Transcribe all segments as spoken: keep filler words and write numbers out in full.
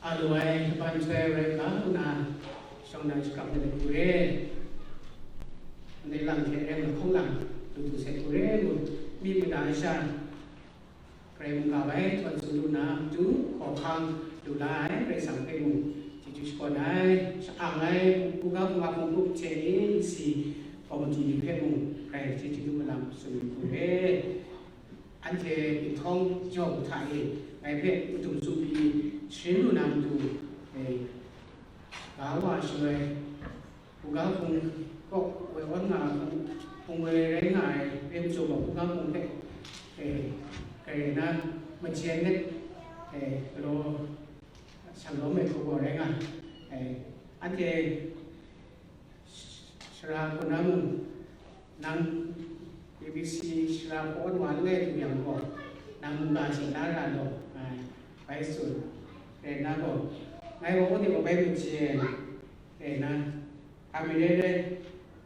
A lu ai ban htoi rai nga, nna shawng na shakap na hku re, ndai lang hte reng lahkawng lang, lu du sai hku re ngu, myit mada sha, Karai mungga bai htawn tsun lu na matu, hkawhkang lu la ai Karai Kasang hpe mung chyeju shakawn ai, sha-ang ai, hkungga hkungga hkungkup hte e isi komiti ni hpe mung, Karai chyeju lu malam tsun lu hku re. Anhte pinhtawng jawng hta e ngai hpe madum tsup pyi sharin lu na matu, e, ga wa shaloi, hkungga hkung kaw woi wan nga ai hkung, hkung woi rai nga ai, re majaw gaw hkungga hkung hpe, e, kare na majen let, e, galaw shanglawm ai hku gaw rai nga ai. E, anhte Sara hku na mung, nang A B C sara kaw wa langai du yang gaw, nang mungga sha na ra law, ngai bai tsun, rai nna gaw, ngai gaw, anhte gaw bai du hte, rai nna, hpa mi rai rai,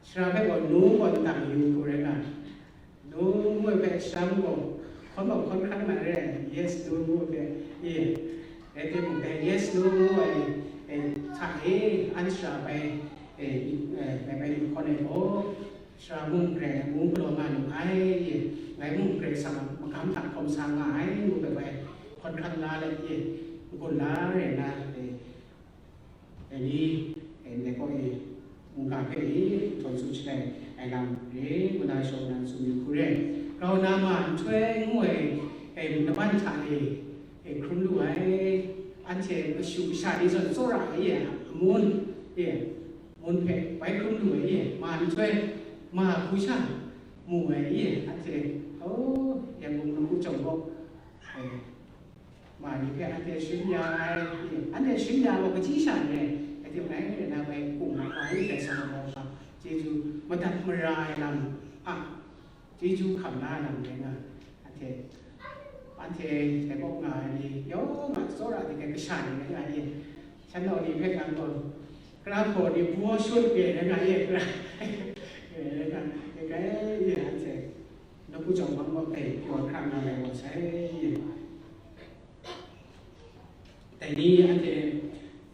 sara hpe gaw nu gaw ndang yu hku rai nga, Nu ngu ai hpe sham gaw, hkawn gaw hkawn hkran na re, yes, nu ngu ai hpe, e, rai timung dai yes, nu ngu ai, e, hta e, an sara bai, e, e, bai bai hkawn ai gaw, sara mung grai ngu galaw nga nu ai, e, ngai mung Karai Kasang a magam hta hkawm sa nga ai, ngu ai bai hkawn hkran nga let, e, n-gun la rai na, e, Dai ni, e, ndai kaw e, mungga hpe e, htawn tsun shalai ai lam re, ngu na shawng na tsun yu hku re. Grau na ma nhtoi ngu ai, e, laban hta e, e, hkrum lu ai, anhte kashu kasha ni zawn tsawra ai, e, amun, e, mun hpe bai hkrum lu ai, e, ma nhtoi, ma hku sha mu ai, e, anhte, o, Yangon nawku chyawm gaw, e, Ma ni hpe anhte sharin ya ai, anhte sharin ya gaw, kaji sha n rai, rai timung, ngai rai na bai, kung na hpa rai, dai sa na gaw, chyeju madat mara ai lam a, chyeju hkam na ai lam rai nga, anhte, anhte dai kaw nga ai ni yawng a tsawra ai hte kasha ni rai nga ye, shan nau ni hpe nang gaw, kara hpaw ni baw shut ye rai nga ye, kara, rai nga, rai nga ye, anhte, nawku chyawm gaw, e, pyaw hkra nga ai wa sai ye. Dai ni anhte,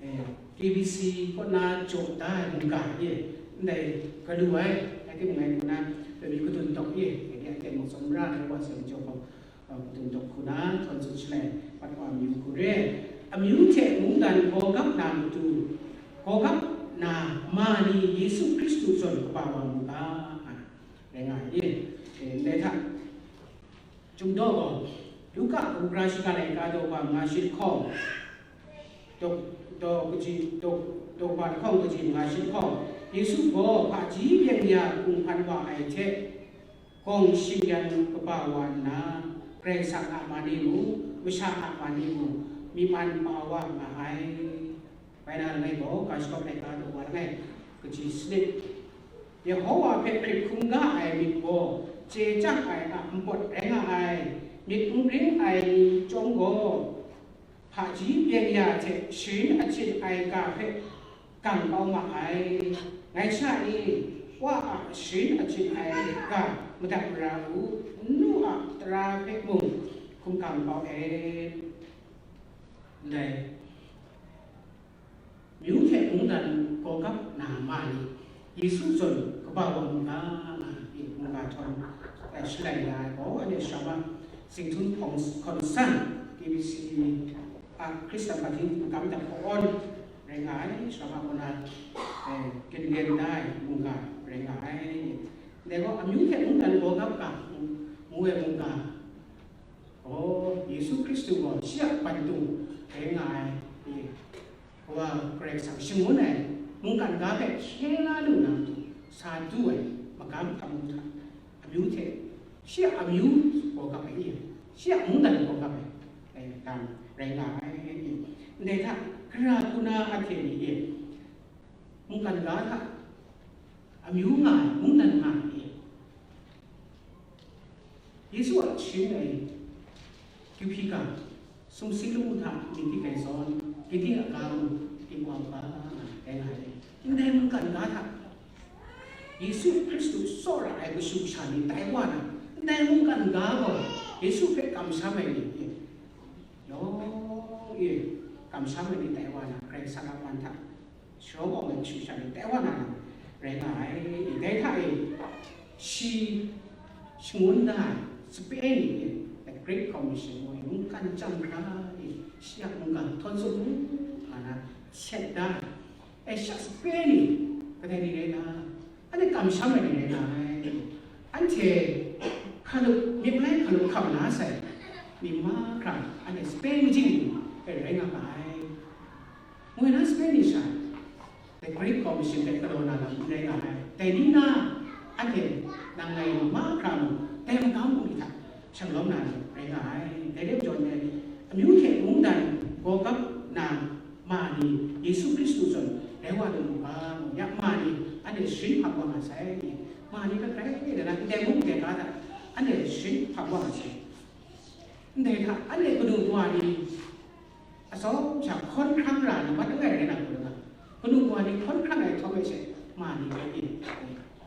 eh, K B C kaw na jaw da ai mungga e, ndai galu ai, rai timung ngai nna, lami kadun dawk e, dai ni anhte mung tsawm ra ai wa sai jaw gaw, uh, kadun dawk hku na, htawn tsun shalai, pat wa amyu hku re. Amyu hte mungdan gaw gap na matu, gaw gap na ma ni Yesu Hkristu zawn kaba wa mu ga, a, rai nga ai. Eh, ndai hta, Chyum daw gaw, Luka kabu gara shiga laika daw hpa nga shi lahkawng, daw, daw kaji, daw, daw hpa lahkawng kaji nga shi lahkawng, Yesu gaw hpaji byeng ya hpung hpan wa ai hte, gawng shingyan kaba wa nna, Karai Kasang a man e mung, masha a man e mung, myi man ma wa nga ai. Bai na langai gaw, ga shagawp laika daw wa langai, kaji sanit. Yehowa hpe hkrit hkungga ai myit gaw, chye chyang ai a npawt rai nga ai, myit n ring ai ni chyawm gaw, hpaji byeng ya hte sharin achyin ai ga hpe gang kau ma ai. Ngai sha e, Wa a sharin achyin ai ga madat mara u, nnu a tara hpe mung hkum gang kau ai. Ndai. Myu hte mungdan gaw gap na ma ni, Yesu zawn kaba wa mu ga, nga, e, mungga htawn, e, shalai ya ai gaw, anhte Sharama Singhtun Hpawng Hkawn San, K B C a Hkristan Hpahtihting Kamdam Hkawn rai nga ai, Sharama kaw na, e, ginlen da ai mungga rai nga ai. Dai gaw, amyu hte mungdan gaw gap ga, ngu ai mungga, gaw, Yesu Hkristu gaw shi a ban dung rai nga ai, e, Kawa Karai Kasang shangun ai mungkan ga hpe hkye la lu na matu, sa du ai magam amu hta, amyu hte, shi a amyu gaw gap ai, shi a mungdan gaw gap ai, e, lam rai nga ai. Ndai hta, gara hku na anhte ni e, mungkan ga hta amyu nga ai, mungdan nga ai. Yesu a sharin ai, kyu hpyi ga, sumsing lamu hta myit di gai zawn, gidi a ga mung, di wa u ga, nga ai. Ndai mungkan ga hta, Yesu Hkristu tsawra ai kashu kasha ni tai wa na, ndai mungkan ga gaw, Yesu hpe kamsham ai ni, yawng e, kamsham ai ni tai wa na, Karai Kasang a man hta sharawng awng ai kashu sha ni tai wa na lam rai nga ai. Dai hta e, shi shangun da ai, sape ni e, the Great Commission mungkan chyam hkra e, shi a mungga htawn tsun mu, nga na set da ai, e, sha sape ni kadai ni rai na, anhte kamsham ai ni rai nga ai. Anhte hkalup, myit malai hkalup hkam la sai, myit mahkra, anhte sape majing ni rai nga ga ai. Ngoi na sape ni sha, the Great Commission hpe galaw na lam n rai nga ai. Dai ni na, anhte nang ngai mahkra mung, dai magam bungli hta shanglawm na lam rai nga ai. Dai re majaw ndai, amyu hte mungdan gawgap na ma ni, Yesu Hkristu zawn rai wa lu mu ga, ya ma ni, anhte sharin hpang wa nga sai. Ma ni hpe grai de na, ndai mung ndai ga hta, anhte sharin hpang wa nga sai. Ndai hta, anhte kanu wa ni, atsawm sha hkawn hkrang ra na mat langai rai na hku rai nga, kanu wa ni hkawn hkrang ai htawm e she, ma ni rai e,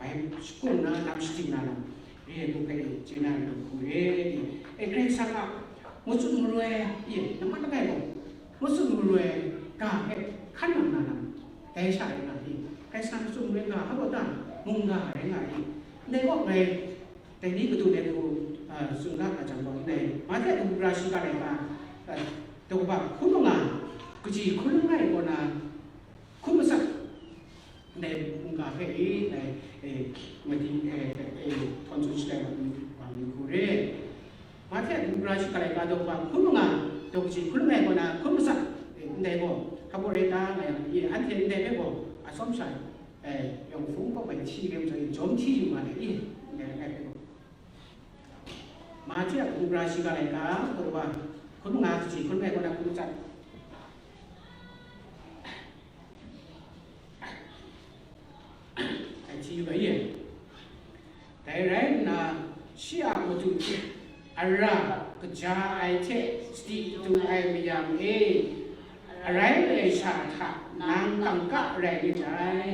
bai shakung na lam, shating na lam, re ai hku hpe e, chye na rai hku re e, e, Karai Kasang a matsun maroi e, na mat langai gaw, matsun maroi ga hpe hkan nang na lam, dai sha rai nga e, Karai Kasang a matsun maroi ga hpa baw ta, mungga rai nga e, ndai gaw ngai, Dai ni kadu de hku, a, tsun ga a jang gaw, ndai Mahte kabu gara shiga laika, a, daw kaba hkun manga, kaji hkun langai kaw na, hkun matsat, ndai mungga hpe e, ndai, e, madi, e, e, htawn tsun shalai wa mi, wa mi hku re. Mahte kabu gara shiga laika daw kaba hkun manga, daw kaji hkun langai kaw na, hkun matsat, e, ndai gaw, hpa baw rai ta nga yang, e, anhte ndai hpe gaw, atsawm sha, e, yawng hpung kaw bai hti re majaw, e, jawm hti yu nga ai, e, ndai langai hpe gaw. Mahte a kabu gara shiga laika, daw kaba hkun manga, kaji hkun langai kaw na hkun matsat. Ai hti yu ga ye. Dai rai nna, shi a madu hte ara kaja ai hte sadi dung ai mayam e, arai arai sha hta nang kangka rai nit dai.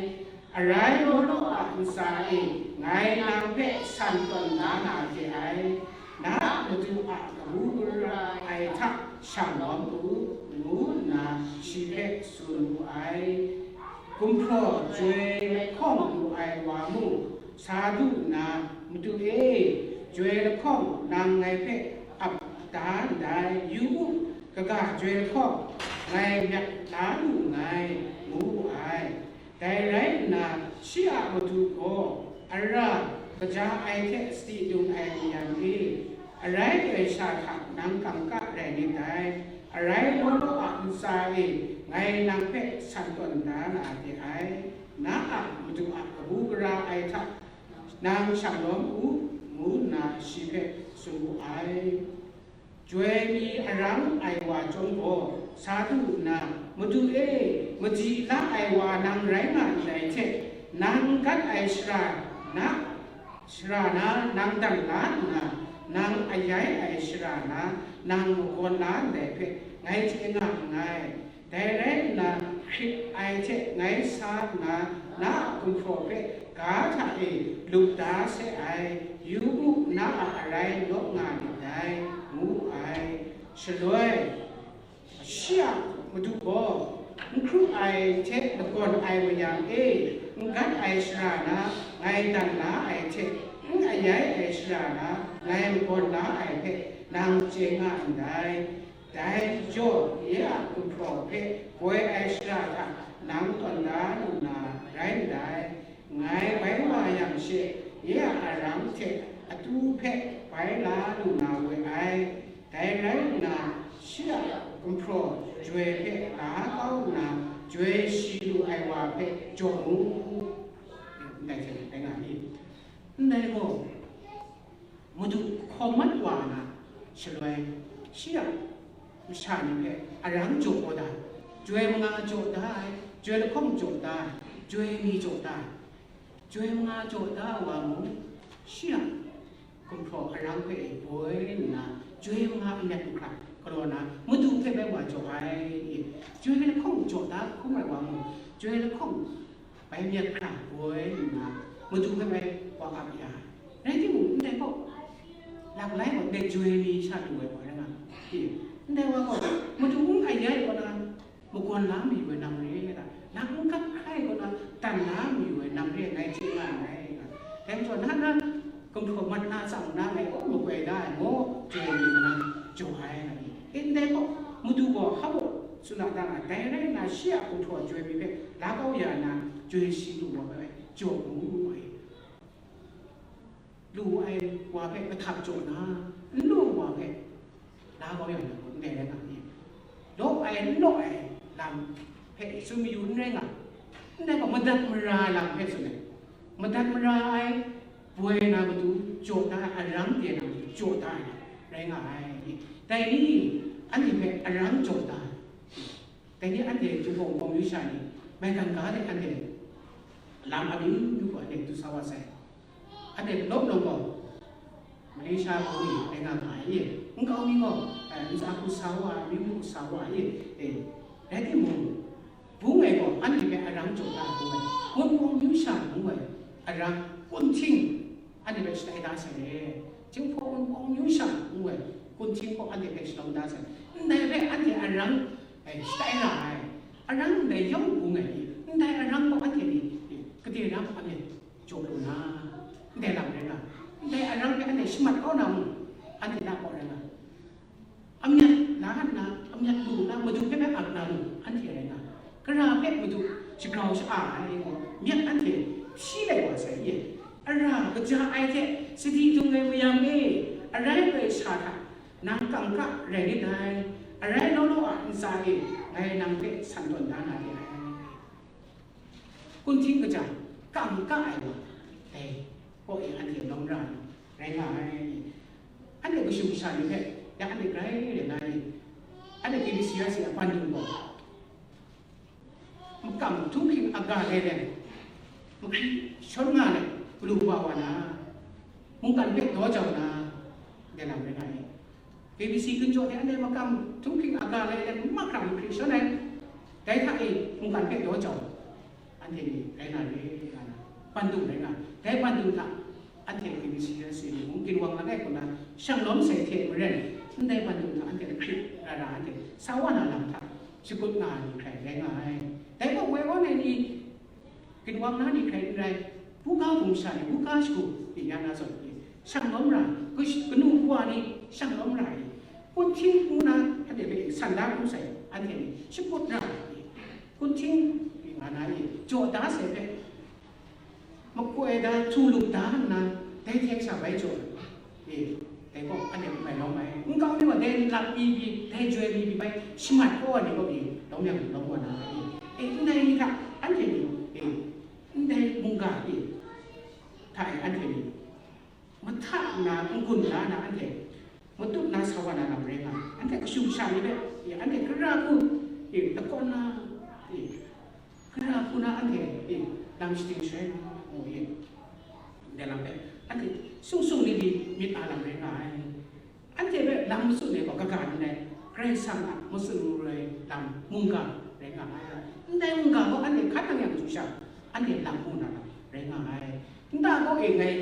Arai law law a ntsa e ngai nang hpe san tawn da na de ai, na a madu a kabu gara ai hta shang lawm u, ngu nna shi hpe tsun wu ai. Gumhpraw chyoi lahkawng lu ai wa mung, sa du nna, Madu e, chyoi lahkawng nang ngai hpe ap da ndai, yu u, kaga chyoi lahkawng ngai myat la lu nngai, ngu wu ai. Dai rai nna, shi a madu gaw, ara kaja ai hte sadi dung ai mayam e, arai arai sha hta nang kangka rai nit dai, arai law law a ntsa e ngai nang hpe san tawn da na de ai, na a madu a kabu gara ai hta nang shang lawm u, ngu nna shi hpe tsun wu ai. Chyoi mi arang ai wa chyawm gaw, sa du nna, Madu e, madi la ai wa nang rai nga ndai hte, nang gat ai shara na, shara na nang dan la nna, nang ayai ai shara na nang magawn la ndai hpe ngai chye nga nngai. Dai rai nna, hkrit ai hte ngai sa nna, na a gumhpraw hpe ga hta e lup da se ai, yu u, na a arai nawk nga myit dai, ngu ai. Shaloi, shi a madu gaw, n hkru ai hte lagawn ai mayam e, n gat ai shara na ngai dan la ai hte, n ayai ai shara na ngai magawn la ai hpe, nang chye nga ndai. Dai majaw, nye a gumhpraw hpe poi ai shara hta nang tawn da lu na rai ndai. Ngai bai wa yang she, nye a arang hte atu hpe bai la lu na we ai. Dai rai nna, shi a gumhpraw chyoi hpe la kau nna, chyoi shi lu ai wa hpe jaw mu, ndai hte rai nga i? Ndai gaw, Madu hkawm mat wa na shaloi, shi a masha ni hpe arang jaw kau da ai, chyoi manga jaw da ai, chyoi lahkawng jaw da ai, chyoi mi jaw da ai, chyoi manga jaw da ai wa mung, shi a gumhpraw arang hpe e boi nna, chyoi manga amyat mahkra galaw na, Madu hpe bai wa jaw ai, chyoi lahkawng jaw da hkrum ai wa mung, chyoi lahkawng bai myat hkra boi nna, Madu hpe bai wa ap ya. Rai timung, ndai gaw, laklai gaw ndai joi mi sha lu ai wa rai nga, i, ndai wa gaw, Madu n ayai wa na, la mayu ai nam re ai ta, nang n gat hkrai kaw na dan la mayu ai nam re ai, ngai chye nga nngai. Dai majaw, na, na gumhpraw mat na tsang na ngai kaw makoi da ai maw, joi mi na jaw ai nga ni. E, ndai gaw, Madu gaw hpa baw tsun a ta nga, dai rai nna, shi a gumhpraw joi mi hpe la kau ya na, joi shi lu wa ai, jaw mu ai. Lu ai wa hpe kahtap jaw na, n lu wa hpe la kau ya na gaw ndai rai nga ni? Law ai n law ai lam hpe tsun mayu n rai nga, ndai gaw madat mara ai lam hpe tsun ai. Madat mara ai, boi na matu jaw da ai, arang de na matu jaw da ai lam rai nga ai. Dai ni, anhte hpe arang jaw da ai. Dai ni anhte Jinghpaw Wunpawng myu sha ni, maigan ga de anhte lam amyu myu gaw anhte du sa wa sai. Anhte lawm lawm gaw, Malaysia hku ni rai nga nga ai, nkau mi gaw, eh, ntsa hku sa wa ai, myu hku sa wa ai, eh, rai timung, bung e gaw anhte hpe arang jaw da ai bung e, Wunpawng myu sha ngu ai arang, kunhting anhte hpe shatai da sai re. Jinghpaw Wunpawng myu sha ngu ai kunhting gaw anhte hpe shalawm da sai. Ndai hpe anhte arang, eh, shatai ra ai. Arang ndai yawng bung ai ni, ndai arang gaw anhte ni, eh, gade rang a myit jaw lu na, ndai lam rai nga, ndai arang hpe anhte shamat kau na mung, anhte na kaw rai nga, amyat la nna, amyat lu nna, Madu hpe bai ap na mung, anhte rai nga, gara hpe Madu shagrau sha-a ai gaw, myat anhte hpyi lai wa sai ye. Ara kaja ai hte sadi dung ai mayam e, arai loi sha hta, nang kangka rai rit ai, arai law law a ntsa e, ngai nang hpe san tawn da na de ai. Kunhting kaja, kangka ai wa, dai kaw e anhte lawm ra ai, rai nga ai. Anhte kashu kasha ni hpe, ya anhte grai rai nga ai. Anhte K B C R C a ban dung gaw, makam htunghking aga le le, mahkri shawn nga le, galu wa wa na, mungkan hpe daw jau na, de lam rai nga ai. K B C gun jaw hte anhte makam htunghking aga lai ai mahkra mahkri shawn ai. Dai hta e mungkan hpe daw jau, anhte ni rai nga re, nga na, ban dung rai nga. Dai ban dung hta, anhte K B C R C ni mung ginwang langai kaw na shang lawm sai hte maren, ndai ban dung hta anhte hkrit ra ra anhte sa wa na lam hta shakut nga ai ni hkrai rai nga ai. Dai gaw woi wa ai ni, ginwang na ni hkrai n rai, buga bum sha ni, buga shagu ni ya na zawn, shang lawm ra, kash-, kanu kawa ni shang lawm ra ai, kunhting ngu na anhte hpe san da hkrum sai, anhte ni shakut ra ai, kunhting nga na ni jaw da sai hpe, makoi da, htu lup da nna, dai hte sha bai jaw ai. E, dai gaw anhte hpe bai lawm ai. Nkau mi gaw dai lap mi pyi, dai joi mi pyi bai shamat kau ai ni gaw pyi lawm yang lawm wa na ai. E, ndai ni hta anhte ni, e, ndai mungga e hta e anhte ni mahta nna n-gun la na anhte, matut na sa wa na lam rai nga, anhte kashu kasha ni hpe, e, anhte gara hku, e, lakawn na, e, Gara hku na anhte, e, lam shating sharai na, ngu yin. Ndai lam hpe, anhte sung sung ni li myit a lam rai nga ai. Anhte hpe lam matsun ai gaw kaga ni dai, Karai Kasang a matsun maru ai lam mungga rai nga ai. Ndai mungga gaw anhte hkan nang yang chyu sha, anhte lam mu na lam rai nga ai. Nta gaw e ngai,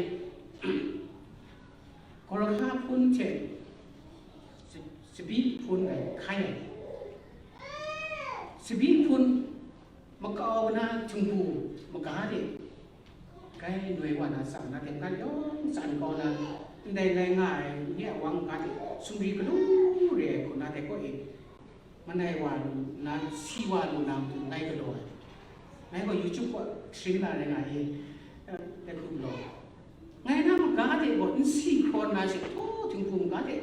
Gawrahka hpun hte tsa-, tsabyi hpun hkai ai. Tsabyi hpun makau na htingbu maga de, grai noi wa na tsang na de, grai yawng tsan kau na, ndai ngai nga ai, nye a wang ga de, sumri galu re ai hku na de kaw e, manai wa lu nna, si wa lu na matu ngai galaw ai. Ngai gaw YouTube kaw sharin na rai nga ye, eh, dai hku galaw. Ngai na maga de gaw n si hkraw nna she, htaw, htinghpung ga de,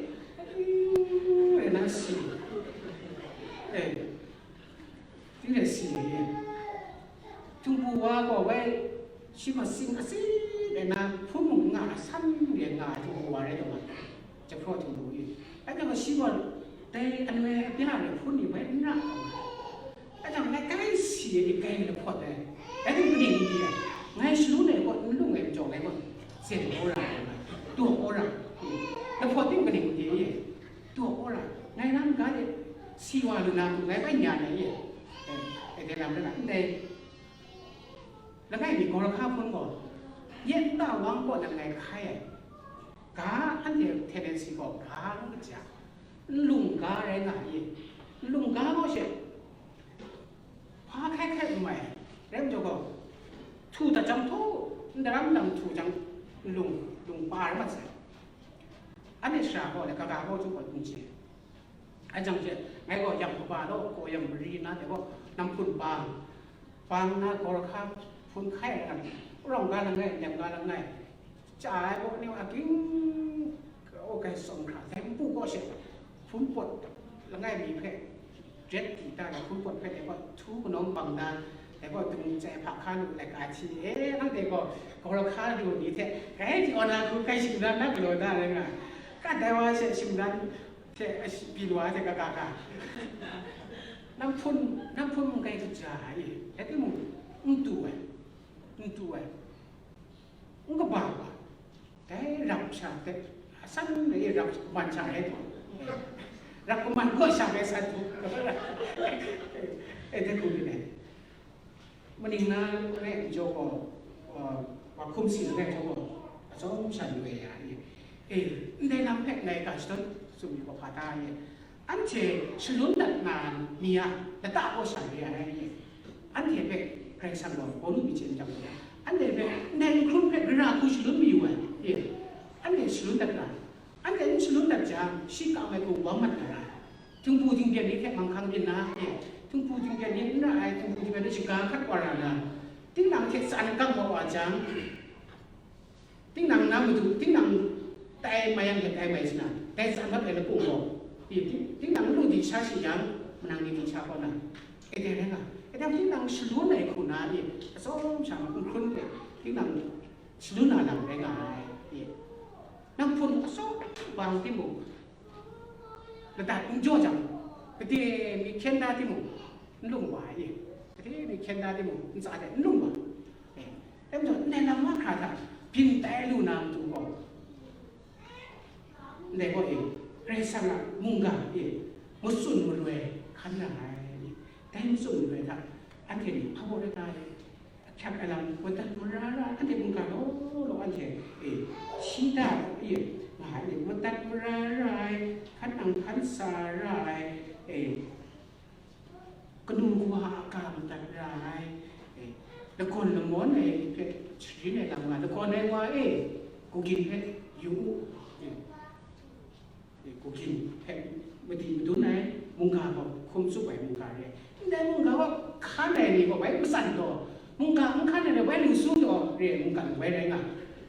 rai na si. Eh, tinre si ye. Htinghpung wa gaw bai, shi gaw sing asi de na, hpun mung nga a san de nga ai htinghpung wa rai taw ma, jahpraw htinghpung i. Rai taw ma, shi gaw dai anoi abya de hpun ni bai n ra taw ma. Rai taw ma, ngai kai si ai ni kai lahpawt ai. Rai taw kaning n di ai. Ngai shalu nai gaw n lung ai majaw ngai gaw zen kau ra ai, daw kau ra ai. Lahpawt ting kaning n di ai. Daw kau ra ai. Ngai lam ga de si wa lu na hku ngai bai nyan ai ye. Eh, eh, dai lam rai na, ndai. Langai mi Gawrahka hpun gaw, nye nta wang kaw nan ngai hkai ai. Ga anhte tendency gaw ga n kaja, nlung ga rai nga i, nlung ga gaw she, Rai majaw gaw, htu dat jang htaw, ndaram dang htu jang, nlung, lung pa rai mat sai. Anhte shara gaw le, kaga gaw htu gaw n chye. Ai jang she, ngai gaw yang kaba law, gaw yang mari na, dai gaw, namhpun bang, bang na, gawra hka hpun hkai ai, rawng ga langai, nem ga langai, chya ai gaw, ni wa ging, o, kai tsawm hkra, dai npu gaw she, hpun pawt langai mi hpe, jet di ta na hpun pawt hpe, dai gaw, htu kanawng bang na, dai gaw, dung chye hpa hka lu, laika hti, e, anhte gaw, gawra hka lu ni hte, kai di aw na hku, kai shingdan na galaw na rai nga, ka dai wa she shingdan, hte, a shi-, byin wa hte kaga ga. Namhpun, namhpun mung kai kaja ai, rai timung, n tu ai, n tu ai, n kaba wa, dai rap sha hte, a san e rap kaman sha rai tu, rap kaman kaw sha rai san tu, e, dai hku ni dai. Maning na langai majaw gaw, wa, wa hkum si langai majaw gaw, atsawm sha ni we ya i. E, ndai lam hpe ndai ga shadawn tsun yu ga hpa ta i. Anhte shalun dat na mi a lata gaw sha re ai i. Anhte hpe Karai Kasang gaw Pawlu myit chyen jang gaw, anhte hpe ndai n hkrum hpe gara hku shalun mayu ai i. Anhte shalun dat ra, anhte n shalun dat jang, shi kam ai hku wang mat na ra. Htingbu htingbyen ni hte manghkang byin na, e, htingbu htingbyen ni n ra ai, htingbu htingbyen ni shaga hkat wa ra na, tinang hte tsan kang wa wa jang, tinang na madu, tinang tai mai yang hte tai mai sina, dai tsan mat ai lakung gaw, e, ting-, tinang lu di sha shi yang, manang ni di sha kaw na, e, dai rai nga, e, dai tinang shalun ai hku na, e, atsawm sha ma, n hkrun hte, tinang shalun na lam rai nga ai, e, nang hpun atsawm bang timung, Ladat n jaw jang, gade mi hkyen da timung, n lung wa ai ni? Gade mi hkyen da timung, ntsa de n lung wa. E, dai majaw, ndai lam mahkra hta byin tai lu na matu gaw, ndai gaw e, Karai Kasang a mungga e, matsun maloi hkan ra ai ni? Dai matsun maloi hta, anhte ni hpa baw rai ta e? Ahkyak alam, madat mara ra, anhte mungga law law anhte, e, shi da, e, nga ai, madat mara ra ai, hkan nang hkan sa ra ai, e, kanu kawa a ga madat ra ai, e, lagawn lamawn ai hpe sharin ai lam nga, lagawn ai wa e, gugin hpe yu u, e. E, gugin hpe madi madun ai mungga gaw hkum tsup ai mungga re. Ndai mungga gaw hkan ai ni gaw bai matsan taw, mungga n hkan ai ni bai lu su taw re, mungga bai rai nga.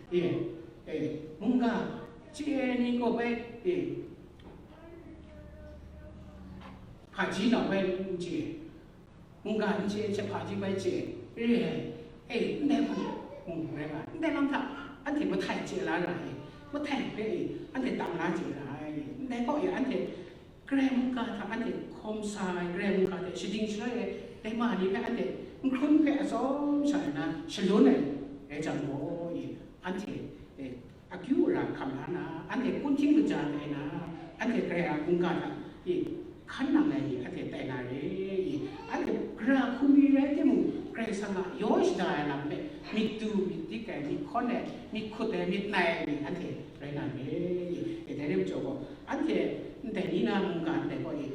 E, e, mungga chye ai ni gaw bai, e, hpaji nau bai n chye. Mungga n chye, hpaji bai chye, re ai, e, ndai hku, mung rai nga, ndai lam hta, anhte mahtai chye la ra ai, mahtai hpe, e, anhte tam la chye ra ai, ndai kaw e, anhte Karai mungga hta anhte hkawm sa ai, Karai mungga hte shading shaloi ai, dai ma ni hpe anhte n hkrun hpe atsawm sha ai na, shalun ai, rai jang gaw, e, anhte, e, akyu ara hkam la na, anhte kunhting kaja tai na, anhte Karai a mungga hta, e, hkan nang ai ni anhte tai na re i, anhte gara hku mi rai timung, Karai Kasang a yaw shada ai lam hpe myit du, myit dik ai, myit hkawn ai, myit hkut ai, myit nai ai ni anhte rai na re i, e, dai rai majaw gaw, anhte ndai ni na mungga ndai gaw i,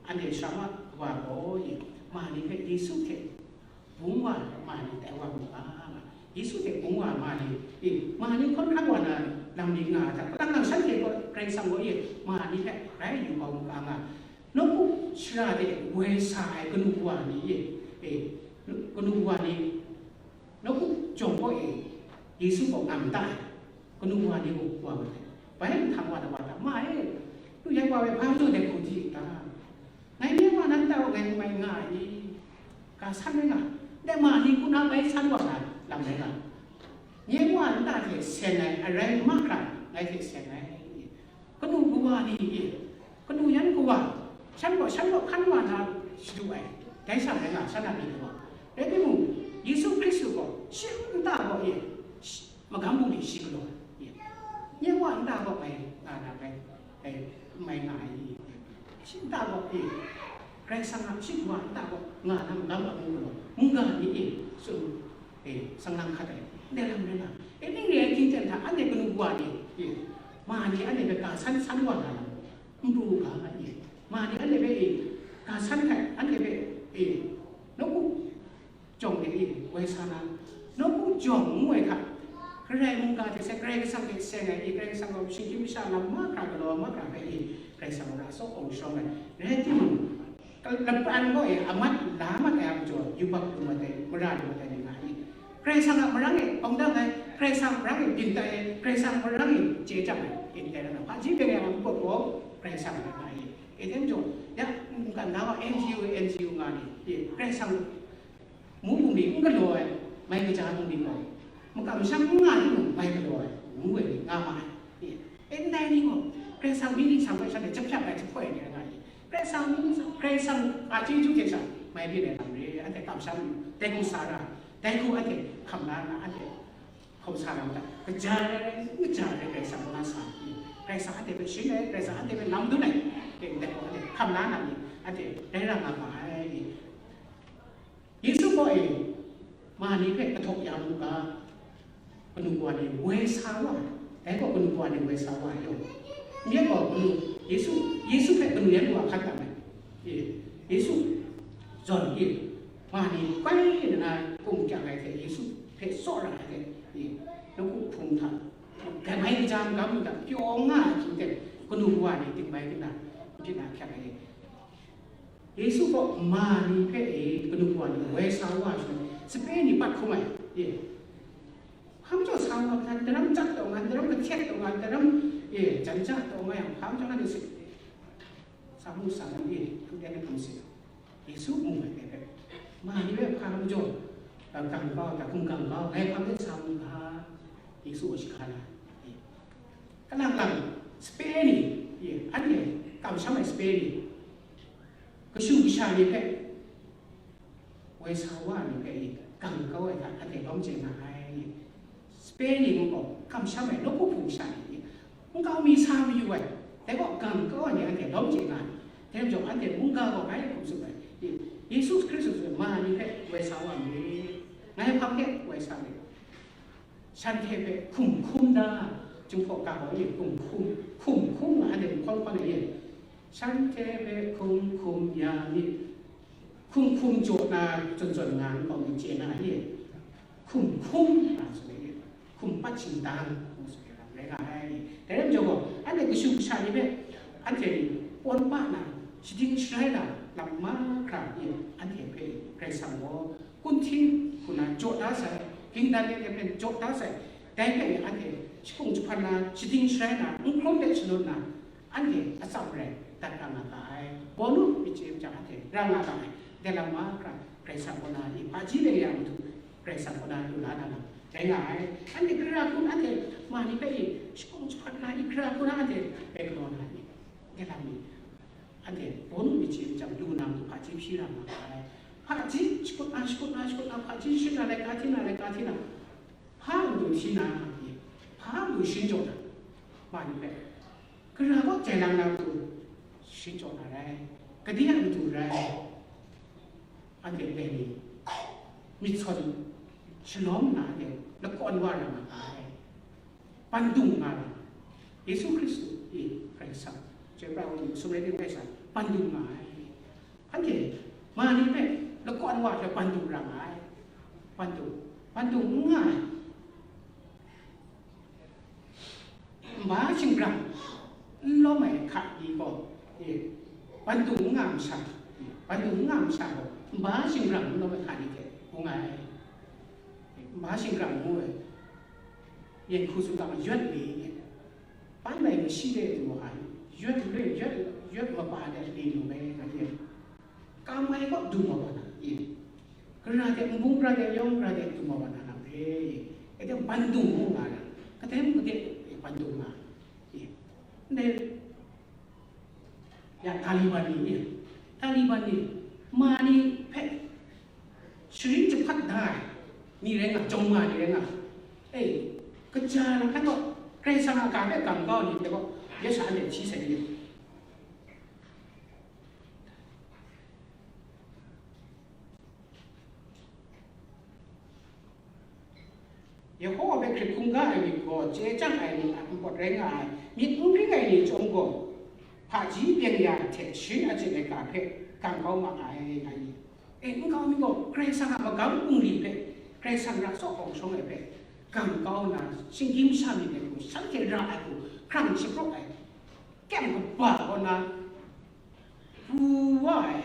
anhte shara wa gaw i, ma ni hpe Yesu hte bung wa ai ma ni tai wa mu ga. Yesu hte bung wa ai ma ni, e, ma ni hkawn hkran wa na lam ni nga ai hta, kalang nang shanhte gaw Karai Kasang gaw, e, ma ni hpe rai yu kau mu ga nga. Nawku shara de woi sa ai kanu kawa ni, e, e, kanu kawa ni, nawku jawng gaw, e, Yesu gaw ngam da ai. Kanu kawa ni gaw wa ma ai. Bai nhtang wa na wa ta, ma e, lu yan wa e, hpa majaw dai hku di ta? Ngai nye wa nan ta gaw ngai mai nga ai ni? Ga san rai nga, dai ma ni hku na bai san wa na lam rai nga. Nye wa nta hte sen ai, arai mahkra ngai hte sen ai. Kanu kawa ni e, kanu yan kawa, shan gaw, shan gaw hkan wa na shadu ai, dai sha rai nga, shan a myit gaw. Rai timung, Yesu Hkristu gaw, shi nta gaw e, shi, magam bungli shi galaw ai, nye wa nta gaw mai nga na bai, bai mai nga ai, shi nta gaw, e, Karai Kasang a shi wa nta gaw nga na magam amu galaw, mungga ni, e, tsun, e, sang lang hkat ai, ndai lam rai nga, e, ning re ai hkying ten hta, anhte kanu wa ni, e, ma ni anhte hpe ga san san wa na lam, n pru ga ai, e, ma ni anhte hpe, e, ga san hte, anhte hpe, e, nawku, jawng de e, sa na, nawku jawng ngu ai hta, Karai mungga hte seng, Karai Kasang hte seng ai, i Karai Kasang gaw shinggyim masha lam mahkra galaw mahkra hpe i, Karai Kasang gaw ra atsawk awng sharawng ai. Rai timung, lapran gaw e amat la mat ai a majaw, yubak lu mat ai, mara lu mat ai ni nga i. Karai Kasang a marang e awng dang ai, Karai Kasang marang e byin tai ai, Karai Kasang marang e chye chyang ai, e ndai rai na, hpaji beng ai a majaw gaw, Karai Kasang rai nga i. E teng majaw, ya, mungkan na gaw N G O, N G O nga ni, e, Karai Kasang mu bungli n galaw ai, mai kaja bungli gaw, makam masham n nga timung, mai galaw ai, ngu ai ni nga ma ai. E, e ndai ni gaw, Karai Kasang myit ningsang hpe shanhte jahpyak ai jahpoi ai ni rai nga i. Karai Kasang myit ningsang, Karai Kasang a chyeju hte sha, mai byin ai lam re, anhte kamsham, dai hku sa ra, dai hku anhte hkam la nna, anhte hkawm sa na majaw, kaja rai rai, n kaja rai, Karai Kasang kaw na sa, Karai Kasang anhte hpe sharin ai, Karai Kasang anhte hpe lam dun ai, dai hku anhte hkam la na ni, anhte rai ra nga ma ai. Yesu gaw e, ma ni hpe kahtawk ya mu ga, kanu kawa ni woi sa wa, dai gaw kanu kawa ni woi sa wa ai yawng. Nye gaw kanu, Yesu, Yesu hpe kanu yan wa hkan tam ai. E, Yesu zawn e, ma ni koi nna kum kyang ai hte Yesu hpe tsaw ra ai hte, e, nawku hpung hta, dai mai kaja magam hta pyaw nga ai hkying hte, kanu kawa ni dingbai kata, hpyi na hkyang ai. Yesu gaw ma ni hpe e kanu kawa ni woi sa wa ai shaloi, sape ni pat hkrum ai, e, hpa majaw sa wa, hta daram chyat taw nga, daram kahtet taw nga, daram, e, jan ja taw nga yang, hpa majaw na de se, sa mu sa dan e, hpang dan e hkrum se. Yesu mu ai hpe, ma ni hpe hpa majaw, a, gang kau, a, hkum gang kau, ngai hpa hpe sa mu ga, Yesu gaw shahkra na, e, kalang lang, sape ni, e, anhte kamsham ai sape ni, kashu kasha ni hpe, woi sa wa ai ni hpe, gang kau ai hta, anhte lawm chye nga ai. Sape ni mung gaw, kamsham ai nawku hpung sha ni, nkau mi sa mayu ai, dai gaw gang kau ai ni anhte lawm chye nga ai. Dai majaw, anhte mungga gaw ngai hkum tsup ai, Yesu Hkristu hte ma ni hpe woi sa wa myit, ngai hpa hpe woi sa myit. Shanhte hpe hkum hkum da, Jinghpaw ga gaw ni hkum hkum, hkum hkum nga, anhte nhkawn hkawn ai ni, shanhte hpe hkum hkum ya myit, hkum hkum jaw na, zawn zawn nga nkau mi chye na ni, hkum hkum nga tsun ai ni, hkum pat shingtang ngu tsun ai lam rai nga ai. Dai rai majaw gaw, anhte kashu kasha ni hpe, anhte ni pawn pa na, shading sharai na lam mahkra ni, anhte hpe Karai Kasang gaw, kunhting hku na jaw da sai, gingdan ni hte hpe jaw da sai, dai hpe anhte shakung jahpan na, shading sharai na, n hkrum de shangun na, anhte atsam rai dat ra nga ga ai. Bawnu myit chye majaw anhte ra nga ga ai. Dai lam mahkra Karai Kasang kaw na i hpaji leng ya matu, Karai Kasang kaw na lu la na lam rai nga ai. Anhte gara hku na, anhte ma ni hpe i shakung jahpan na, i gara hku na anhte rai galaw na ni, dai lam ni, anhte bawnu myit chye majaw lu na matu hpaji hpyi ra nga ga ai. Hpaji shakut na, shakut na, shakut na, hpaji shakut na, laika hti na, laika hti na, hpa matu hti na, hpa matu shin jaw na, ma ni hpe, gara gaw jai lang na matu shin jaw na rai, gade a matu rai, anhte ndai ni myit sawn shalawm nna anhte lakawn wa ra nga ai. Bandung nga ai. Yesu Hkristu e Karai Kasang, chyoi pra ai ni sumrai ting Karai Kasang bandung nga ai. Anhte ma ni hpe lakawn wa hte bandung ra nga ai. Bandung, bandung n nga ai. Nba shingkrang n lawm ai hka ni gaw, e, bandung n nga masha, bandung n nga masha gaw, nba shingkrang n lawm ai hka ni hte bung ai. Nba shingkrang ngu ai, yen hku tsun ga ma, yawt le, ban ai mashi de du ai, yawt le, yawt, yawt mapa de le lu ai, nga ye. Kam ai kaw du ma wa na, e. Gara de, nbung gara de, yawng gara de du ma wa na lam re, e. Gade bandung mu nga na, gade mung gade, e, bandung nga, e. Ndai, ya, Taliban ni, e. Taliban ni, ma ni hpe sharin jahpat da ai ni rai nga, jawng ma ni rai nga, e, kaja na hkan gaw, Karai Kasang a ga hpe gang kau ni hte gaw, ya sha anhte hti sai ni. Yehowa hpe hkrit hkungga ai myit gaw, chye chyang ai myit a npawt rai nga ai, myit n ring ai ni chyawm gaw, hpaji byeng ya hte sharin achyin ai ga hpe gang kau ma ai, nga i. E, nkau mi gaw Karai Kasang a magam bungli hpe Karai Kasang ra tsawk hkawng shawng ai hpe, gam kau na, shinggyim masha myit ai hku, shanhte ra ai hku, hkrang shapraw ai, kyang kaba kaw na, pru wa ai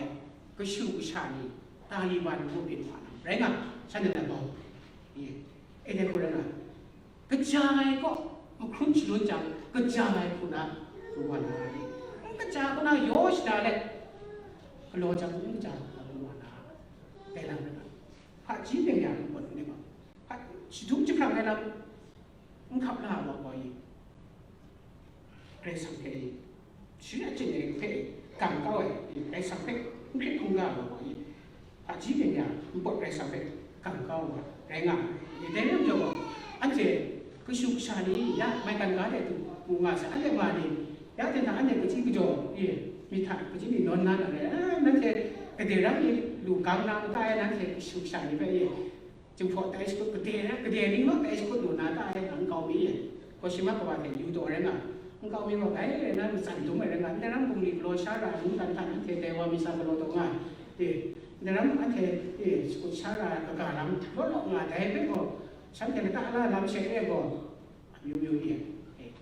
kashu kasha ni, Taliban ngu byin wa na, rai nga, shanhte na bau, e, e dai hku rai nga, kaja ai kaw, mahkrum shalun jang, kaja ai hku na, pru wa na, n kaja hku na, yaw shada let, galaw jang, n kaja hku na, pru wa na, dai lam rai nga, hpaji byeng ya hku pawt n rai nga, hpa, shadum jahprang ai lam, n hkap la ai wa gaw i, Karai Kasang hpe i, shi a chyen ai hpe i, gam kau ai, Karai Kasang hpe n hkrit hkungga ai wa gaw i, hpaji byeng ya n pawt Karai Kasang hpe gam kau ai wa rai nga ai. Dai lam jaw gaw, anhte kashu kasha ni ya maigan ga de du ngu nga sai, anhte ma ni ya hte na anhte kaji kajaw i, myit hta kaji ni nawn na na re, a, nanhte gade ram i lu gang na mata e, nanhte kashu kasha ni hpe i, Jinghpaw tai shakut, gade, gade ning naw tai shakut lu na ta ai, n kau mi e. Gaw shi ma kawa hte yu taw rai nga, n kau mi gaw bai rai na, matsan dum ai rai nga, ndai ram bungli galaw sha ra, mungdan hta nanhte dai wa mi sa galaw taw nga, e, ndai ram anhte, e, shakut sha ra, kaga lam law law nga, dai hpe gaw, shanhte lata la lam she e gaw, amyu myu e, e,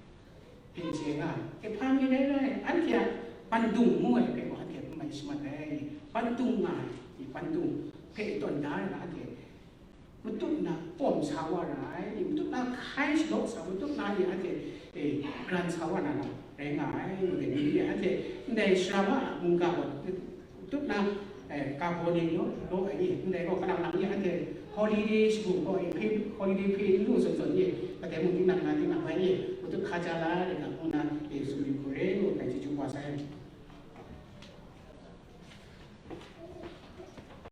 byin chye nga, e, hpa mi rai rai, anhte a bandung ngu ai hpe gaw, anhte n mai shamat ai, bandung nga ai, bandung hpe tawn da ai na, anhte matut na pawm sa wa ra ai, matut na hkai shalaw sa, matut na ni anhte, e, gran sa wa na lam rai nga ai, ngu ai ni anhte ndai Sharama a mungga gaw, matut na, e, ga baw ni law, law ai ni, ndai gaw kalang lang ni anhte holiday shagu gaw, e, hpe, holiday hpe n lu zawn zawn ni, kadai mung tinang na tinang bai ni, matut hka ja la ai rai nga, ngu na, e, tsun yu hku re, ngu ai, chyeju wa sai.